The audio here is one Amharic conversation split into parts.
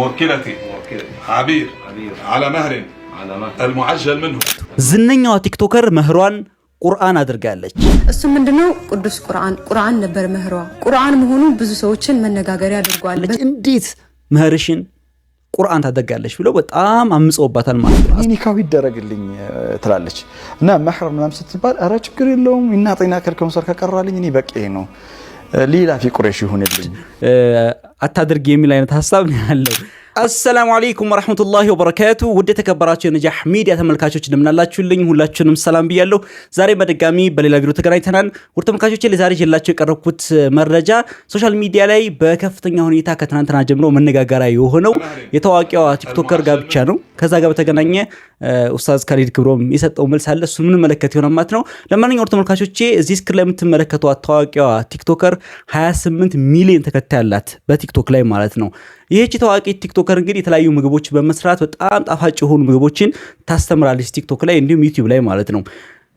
موكلتي عبير على مهر المعجل منه. ዝነኛዋ TikToker መህሯን ቁርአን አድርጋለች። እሱ ምንድነው? ቅዱስ ቁርአን፣ ቁርአን ነበር መህሯ። ቁርአን መሆኑ ብዙ ሰዎችን መነጋገሪያ አድርጓል። እንዴት መህርሽን ቁርአን ታደርጋለች ብለው በጣም አምፀውባታል ማለት ነው። ኒካው ይደረግልኝ ትላለች እና መህር ምናምን ስትባል ኧረ ችግር የለውም إنا أعطيناك الكوثر ከቀራልኝ እኔ በቂ ነው፣ لإيلاف قريش ይሁንልኝ። አታድርግ የሚል አይነት ሀሳብ ነው ያለው። السلام عليكم ورحمة الله وبركاته። ውድ የተከበራችሁ የነጃህ ሚዲያ ተመልካቾች እንደምናላችሁልኝ ሁላችሁንም ሰላም ብያለሁ። ዛሬ በድጋሚ በሌላ ቪዲዮ ተገናኝተናል። ውድ ተመልካቾች፣ ለዛሬ ይዤላችሁ የቀረብኩት መረጃ social media ላይ በከፍተኛ ሁኔታ ከትናንትና ጀምሮ መነጋገሪያ የሆነው የታዋቂዋ TikToker ጋብቻ ነው። ከዛ ጋር በተገናኘ ኡስታዝ ካሊድ ክብሮም የሰጠው መልስ አለ። እሱን የምንመለከት ይሆናል ማለት ነው። ለማንኛውም ተመልካቾቼ፣ እዚህ screen ላይ የምትመለከቷት ታዋቂዋ TikToker 28 ሚሊዮን ተከታይ አላት በቲክቶክ ላይ ማለት ነው። ይህች ታዋቂ TikToker እንግዲህ የተለያዩ ምግቦች በመስራት በጣም ጣፋጭ የሆኑ ምግቦችን ታስተምራለች ቲክቶክ ላይ እንዲሁም ዩቲዩብ ላይ ማለት ነው።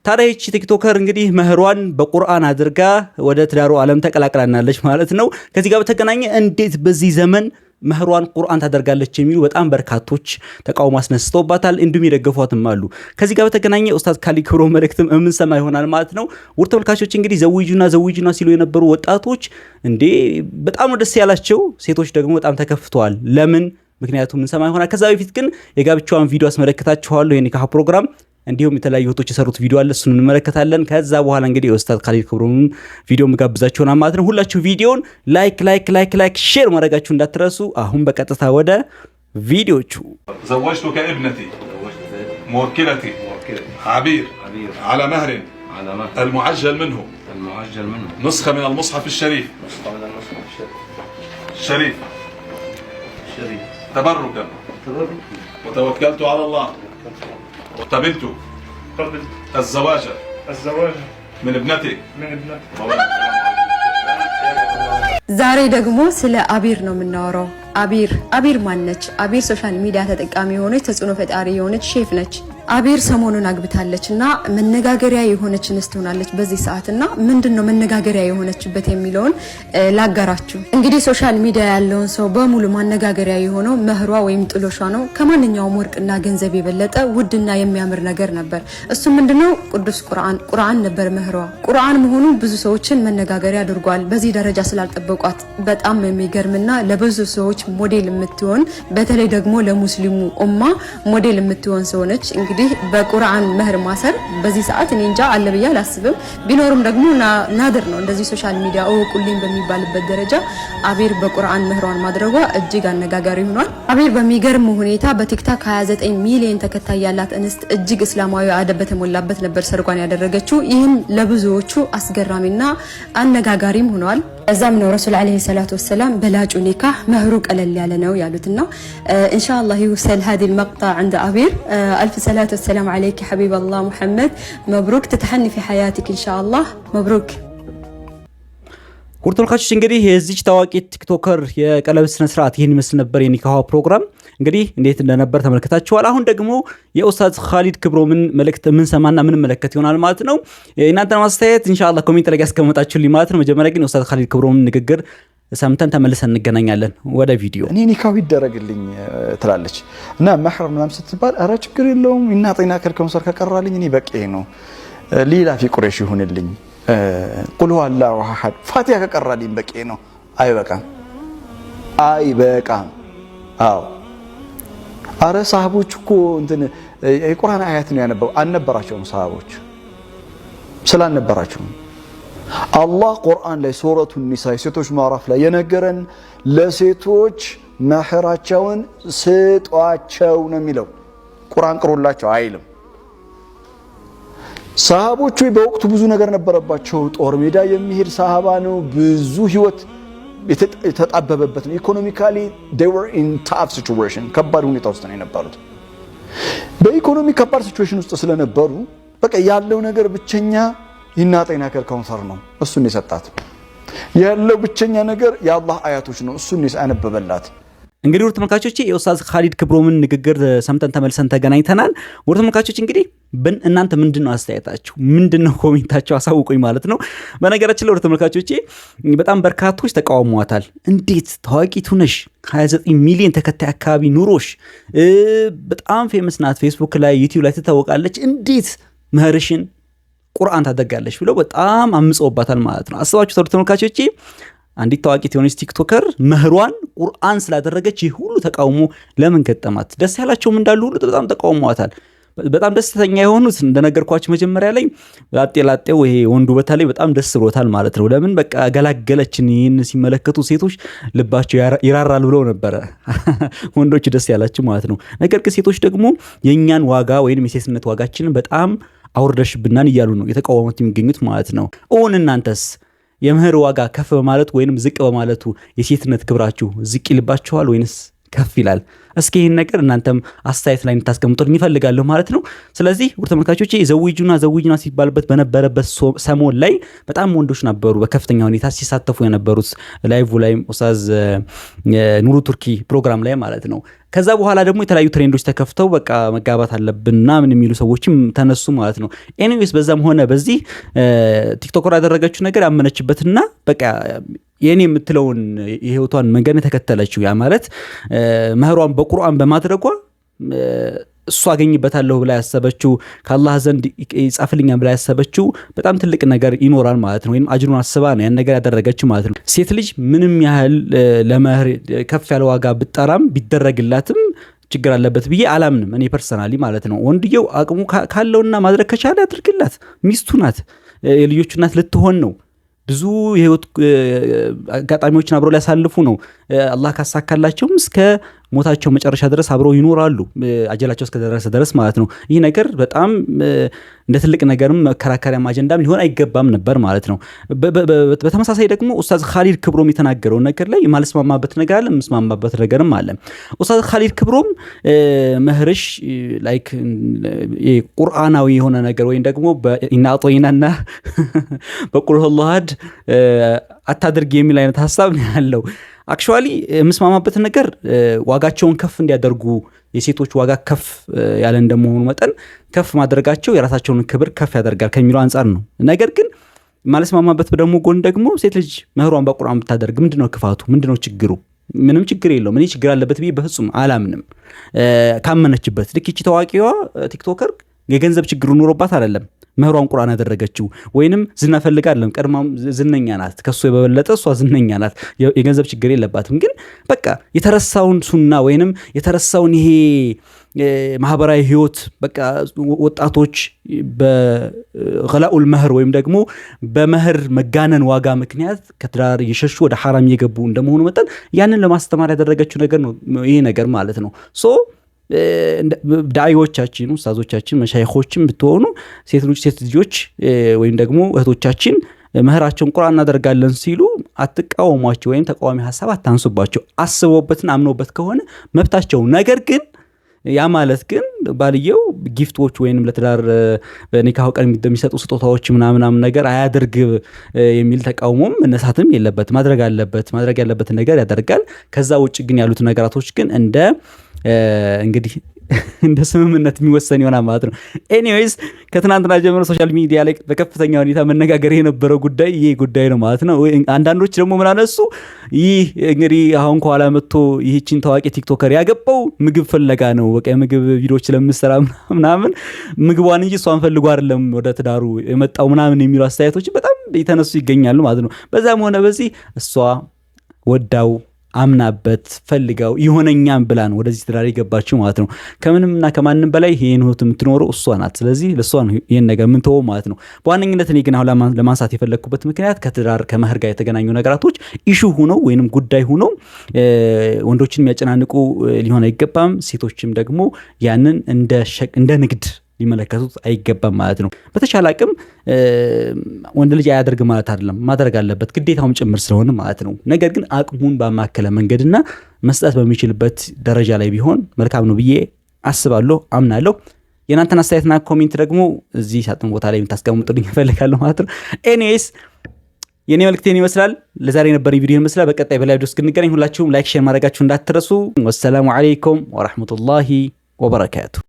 ታዲያ ይህች TikToker እንግዲህ መህሯን በቁርአን አድርጋ ወደ ትዳሩ ዓለም ተቀላቅላናለች ማለት ነው። ከዚህ ጋር በተገናኘ እንዴት በዚህ ዘመን መህሯን ቁርአን ታደርጋለች የሚሉ በጣም በርካቶች ተቃውሞ አስነስተውባታል። እንዲሁም የደገፏትም አሉ። ከዚህ ጋር በተገናኘ ኡስታዝ ካሊድ ክብሮም መልእክትም የምንሰማ ይሆናል ማለት ነው። ውድ ተመልካቾች፣ እንግዲህ ዘዊጁና ዘዊጁና ሲሉ የነበሩ ወጣቶች እንዴ በጣም ነው ደስ ያላቸው፣ ሴቶች ደግሞ በጣም ተከፍተዋል። ለምን? ምክንያቱም እንሰማ ይሆናል። ከዛ በፊት ግን የጋብቻዋን ቪዲዮ አስመለክታችኋለሁ፣ የኒካህ ፕሮግራም፣ እንዲሁም የተለያዩ እህቶች የሰሩት ቪዲዮ አለ፣ እሱን እንመለከታለን። ከዛ በኋላ እንግዲህ የኡስታዝ ካሊድ ክብሮምን ቪዲዮ ምጋብዛችሁ ይሆናል ማለት ነው። ሁላችሁ ቪዲዮን like like like like share ማድረጋችሁ እንዳትረሱ። አሁን በቀጥታ ወደ ቪዲዮቹ። زوجتك ابنتي موكلتي عبير على مهر المعجل منه نسخة من المصحف الشريف الشريف تبركا وتوكلت على الله وقبلت قبلت الزواج الزواج من ابنتك من ابنتك. ዛሬ ደግሞ ስለ አቢር ነው የምናወራው። አቢር፣ አቢር ማነች? አቢር social media ተጠቃሚ የሆነች፣ ተጽዕኖ ፈጣሪ የሆነች ሼፍ ነች። አቢር ሰሞኑን አግብታለች እና መነጋገሪያ የሆነች እንስት ሆናለች በዚህ ሰዓት። እና ምንድን ነው መነጋገሪያ የሆነችበት የሚለውን ላጋራችሁ። እንግዲህ social media ያለውን ሰው በሙሉ ማነጋገሪያ የሆነው መህሯ ወይም ጥሎሿ ነው። ከማንኛውም ወርቅና ገንዘብ የበለጠ ውድና የሚያምር ነገር ነበር። እሱ ምንድነው? ቅዱስ ቁርአን፣ ቁርአን ነበር መህሯ። ቁርአን መሆኑ ብዙ ሰዎችን መነጋገሪያ አድርጓል። በዚህ ደረጃ ስላልጠበቋት። በጣም የሚገርምና ለብዙ ሰዎች ሞዴል የምትሆን፣ በተለይ ደግሞ ለሙስሊሙ ኡማ ሞዴል የምትሆን ሰው ነች። እንግዲህ በቁርአን መህር ማሰር በዚህ ሰዓት እኔ እንጃ አለ ብዬ አላስብም። ቢኖርም ደግሞ نادر ነው። እንደዚህ social media እወቁልኝ በሚባልበት ደረጃ አቢር በቁርአን መህሯን ማድረጓ እጅግ አነጋጋሪ ሆኗል። አቢር በሚገርም ሁኔታ በቲክቶክ 29 ሚሊዮን ተከታይ ያላት እንስት እጅግ እስላማዊ አደብ በተሞላበት ነበር ሰርጓን ያደረገችው። ይህም ለብዙዎቹ አስገራሚና አነጋጋሪም ሆኗል። እዛም ነው ረሱል عليه الصلاة والسلام በላጩ ኒካህ መህሩ ቀለል ያለ ነው ያሉትና إن شاء الله يوصل هذه المقطع عند عبير. ألف صلاة والسلام عليك حبيب الله محمد، مبروك، تتهني في حياتك إن شاء الله، مبروك. ውድ ተመልካቾች፣ እንግዲህ የዚች ታዋቂ TikToker የቀለበት ስነ ስርዓት ይህን ይመስል ነበር። የኒካዋ ፕሮግራም እንግዲህ እንዴት እንደነበር ተመልክታችኋል። አሁን ደግሞ የኡስታዝ ካሊድ ክብሮምን መልእክት የምንሰማና የምንመለከት ይሆናል ማለት ነው። የእናንተን አስተያየት إن شاء الله comment ላይ ያስቀመጣችሁልኝ ማለት ነው። መጀመሪያ ግን የኡስታዝ ካሊድ ክብሮምን ንግግር ሰምተን ተመልሰን እንገናኛለን። ወደ ቪዲዮ። እኔ ኒካው ይደረግልኝ ትላለች እና መህር ምናምን ስትባል ኧረ ችግር የለውም إنا أعطيناك الكوثر ከቀራልኝ እኔ በቂ ነው፣ لإيلاف قريش ይሁንልኝ፣ قل هو الله أحد ፋቲሃ ከቀራልኝ በቂ ነው። አይበቃም፣ አይበቃም። አዎ፣ አረ ሰሃቦች እኮ እንትን የቁርአን አያት ነው ያነበው አልነበራቸውም። ሰሃቦች ስላልነበራቸው አላህ ቁርአን ላይ ሱረቱ ኒሳ የሴቶች ምዕራፍ ላይ የነገረን ለሴቶች መህራቸውን ስጧቸው ነው የሚለው። ቁርአን ቅሩላቸው አይልም። ሰሃቦቹ በወቅቱ ብዙ ነገር ነበረባቸው። ጦር ሜዳ የሚሄድ ሰሃባ ነው። ብዙ ህይወት የተጣበበበት ነው። Economically they were in tough situation፣ ከባድ ሁኔታ ውስጥ ነው የነበሩት። በኢኮኖሚ ከባድ situation ውስጥ ስለነበሩ በቃ ያለው ነገር ብቸኛ إنا أعطيناك الكوثر ነው። እሱን የሰጣት ያለው ብቸኛ ነገር የአላህ አያቶች ነው። እሱን ያነበበላት። እንግዲህ ውድ ተመልካቾቼ የኡስታዝ ካሊድ ክብሮምን ንግግር ሰምተን ተመልሰን ተገናኝተናል። ውድ ተመልካቾች እንግዲህ እናንተ ምንድን ነው አስተያየታችሁ? ምንድን ነው comment ኣችሁ? አሳውቁኝ ማለት ነው። በነገራችን ላይ ውድ ተመልካቾቼ በጣም በርካቶች ተቃውመዋታል። እንዴት ታዋቂቱ ነሽ፣ 29 ሚሊዮን ተከታይ አካባቢ ኑሮሽ፣ በጣም famous ናት፣ ፌስቡክ ላይ ዩቲዩብ ላይ ትታወቃለች፣ እንዴት መህርሽን ቁርአን ታደርጋለች ብለው በጣም አምፀውባታል ማለት ነው። አስባችሁ ውድ ተመልካቾቼ አንዲት ታዋቂ የሆነች TikToker መህሯን ቁርአን ስላደረገች ይህ ሁሉ ተቃውሞ ለምን ገጠማት? ደስ ያላቸውም እንዳሉ ሁሉ በጣም ተቃውመዋታል። በጣም ደስተኛ የሆኑት እንደነገርኳቸው መጀመሪያ ላይ ላጤ ላጤው ይሄ ወንዱ በተለይ በጣም ደስ ብሎታል ማለት ነው። ለምን በቃ ገላገለችን። ይህን ሲመለከቱ ሴቶች ልባቸው ይራራል ብለው ነበረ ወንዶች ደስ ያላቸው ማለት ነው። ነገር ግን ሴቶች ደግሞ የእኛን ዋጋ ወይም የሴትነት ዋጋችንን በጣም አውርደሽብናን እያሉ ነው የተቃወሙት የሚገኙት ማለት ነው። እውን እናንተስ የምህር ዋጋ ከፍ በማለቱ ወይንም ዝቅ በማለቱ የሴትነት ክብራችሁ ዝቅ ይልባችኋል ወይንስ ከፍ ይላል? እስኪ ይህን ነገር እናንተም አስተያየት ላይ እንድታስቀምጡልኝ እፈልጋለሁ ማለት ነው። ስለዚህ ውድ ተመልካቾቼ ዘዊጁና ዘዊጁና ሲባልበት በነበረበት ሰሞን ላይ በጣም ወንዶች ነበሩ በከፍተኛ ሁኔታ ሲሳተፉ የነበሩት live ላይ ኡስታዝ ኑሩ ቱርኪ ፕሮግራም ላይ ማለት ነው። ከዛ በኋላ ደግሞ የተለያዩ trend ኦች ተከፍተው በቃ መጋባት አለብን ምናምን የሚሉ ሰዎችም ተነሱ ማለት ነው። Anyways በዛም ሆነ በዚህ TikToker ያደረገችው ነገር ያመነችበትና በቃ የኔ የምትለውን የህይወቷን መንገድ የተከተለችው፣ ያ ማለት መህሯን በቁርአን በማድረጓ እሱ አገኝበታለሁ ብላ ያሰበችው፣ ከአላህ ዘንድ ይጻፍልኛል ብላ ያሰበችው በጣም ትልቅ ነገር ይኖራል ማለት ነው። ወይም አጅሩን አስባ ነው ያን ነገር ያደረገችው ማለት ነው። ሴት ልጅ ምንም ያህል ለመህር ከፍ ያለ ዋጋ ብጠራም ቢደረግላትም ችግር አለበት ብዬ አላምንም፣ እኔ personally ማለት ነው። ወንድየው አቅሙ ካለውና ማድረግ ከቻለ ያድርግላት። ሚስቱ ናት፣ የልጆቹ እናት ልትሆን ነው። ብዙ የህይወት አጋጣሚዎችን አብረው ሊያሳልፉ ነው። አላህ ካሳካላቸውም እስከ ሞታቸው መጨረሻ ድረስ አብረው ይኖራሉ፣ አጀላቸው እስከደረሰ ድረስ ማለት ነው። ይህ ነገር በጣም እንደ ትልቅ ነገርም መከራከሪያም አጀንዳም ሊሆን አይገባም ነበር ማለት ነው። በተመሳሳይ ደግሞ ኡስታዝ ካሊድ ክብሮም የተናገረው ነገር ላይ የማልስማማበት ነገር አለ፣ የምስማማበት ነገርም አለ። ኡስታዝ ካሊድ ክብሮም መህርሽ like ቁርአናዊ የሆነ ነገር ወይም ደግሞ በኢና አዕጦይናና በቁል ሁወላሁ አሐድ አታድርግ የሚል አይነት ሀሳብ ነው ያለው። Actually የምስማማበት ነገር ዋጋቸውን ከፍ እንዲያደርጉ፣ የሴቶች ዋጋ ከፍ ያለ እንደመሆኑ መጠን ከፍ ማድረጋቸው የራሳቸውን ክብር ከፍ ያደርጋል ከሚለው አንጻር ነው። ነገር ግን ማልስማማበት ደግሞ ጎን ደግሞ ሴት ልጅ መህሯን በቁርአን ብታደርግ ምንድነው ክፋቱ? ምንድነው ችግሩ? ምንም ችግር የለውም። እኔ ችግር አለበት ብዬ በፍጹም አላምንም። ካመነችበት ልክ ይቺ ታዋቂዋ TikToker የገንዘብ ችግሩ ኑሮባት አይደለም መህሯን ቁርአን ያደረገችው ወይንም ዝና ፈልጋ አይደለም። ቀድማም ዝነኛ ናት፣ ከሱ የበለጠ እሷ ዝነኛ ናት። የገንዘብ ችግር የለባትም። ግን በቃ የተረሳውን ሱና ወይንም የተረሳውን ይሄ ማህበራዊ ህይወት፣ በቃ ወጣቶች በገላኡል መህር ወይም ደግሞ በመህር መጋነን ዋጋ ምክንያት ከትዳር እየሸሹ ወደ ሐራም እየገቡ እንደመሆኑ መጠን ያንን ለማስተማር ያደረገችው ነገር ነው ይሄ ነገር ማለት ነው። So ዳዒዎቻችን፣ ኡስታዞቻችን፣ መሻይኾችም ብትሆኑ ሴት ልጆች ወይም ደግሞ እህቶቻችን መህራቸውን ቁርአን እናደርጋለን ሲሉ አትቃወሟቸው ወይም ተቃዋሚ ሀሳብ አታንሱባቸው። አስበውበትን አምነውበት ከሆነ መብታቸው። ነገር ግን ያ ማለት ግን ባልየው gift ኦች ወይንም ለትዳር በኒካሁ ቀን የሚሰጡ ስጦታዎች ምናምናም ነገር አያድርግ የሚል ተቃውሞም መነሳትም የለበት። ማድረግ አለበት፣ ማድረግ ያለበትን ነገር ያደርጋል። ከዛ ውጭ ግን ያሉት ነገራቶች ግን እንደ እንግዲህ እንደ ስምምነት የሚወሰን ይሆናል ማለት ነው። Anyways ከትናንትና ጀምሮ social media ላይ በከፍተኛ ሁኔታ መነጋገር የነበረው ጉዳይ ይህ ጉዳይ ነው ማለት ነው። አንዳንዶች ደግሞ ምን አነሱ? ይህ እንግዲህ አሁን ከኋላ መጥቶ ይህችን ታዋቂ TikToker ያገባው ምግብ ፍለጋ ነው። በቃ የምግብ ቪዲዮዎች ስለምሰራ ምናምን ምግቧን እንጂ እሷን ፈልጎ አይደለም ወደ ትዳሩ የመጣው ምናምን የሚሉ አስተያየቶች በጣም የተነሱ ይገኛሉ ማለት ነው። በዛም ሆነ በዚህ እሷ ወዳው፣ አምናበት፣ ፈልጋው፣ ይሆነኛም ብላ ነው ወደዚህ ትዳር የገባችው ማለት ነው። ከምንምና ከማንም በላይ ይህን ህይወት የምትኖረው እሷ ናት። ስለዚህ ለእሷ ነው ይህን ነገር የምንተወው ማለት ነው። በዋነኝነት እኔ ግን አሁን ለማንሳት የፈለግኩበት ምክንያት ከትዳር ከመህር ጋር የተገናኙ ነገራቶች issue ሁነው ወይንም ጉዳይ ሁነው ወንዶችን የሚያጨናንቁ ሊሆን አይገባም። ሴቶችም ደግሞ ያንን እንደ ንግድ ሊመለከቱት አይገባም ማለት ነው። በተቻለ አቅም ወንድ ልጅ አያደርግ ማለት አይደለም፣ ማድረግ አለበት ግዴታውም ጭምር ስለሆነ ማለት ነው። ነገር ግን አቅሙን ባማከለ መንገድና መስጠት በሚችልበት ደረጃ ላይ ቢሆን መልካም ነው ብዬ አስባለሁ፣ አምናለሁ። የእናንተን አስተያየትና comment ደግሞ እዚህ ሳጥን ቦታ ላይ የምታስቀምጡልኝ እፈልጋለሁ ማለት ነው። Anyways የኔ መልክቴን ይመስላል። ለዛሬ የነበረኝ ቪዲዮ ይመስላል። በቀጣይ በላይ ቪዲዮ እስክንገናኝ ሁላችሁም like፣ share ማድረጋችሁ እንዳትረሱ። والسلام عليكم ورحمة الله وبركاته።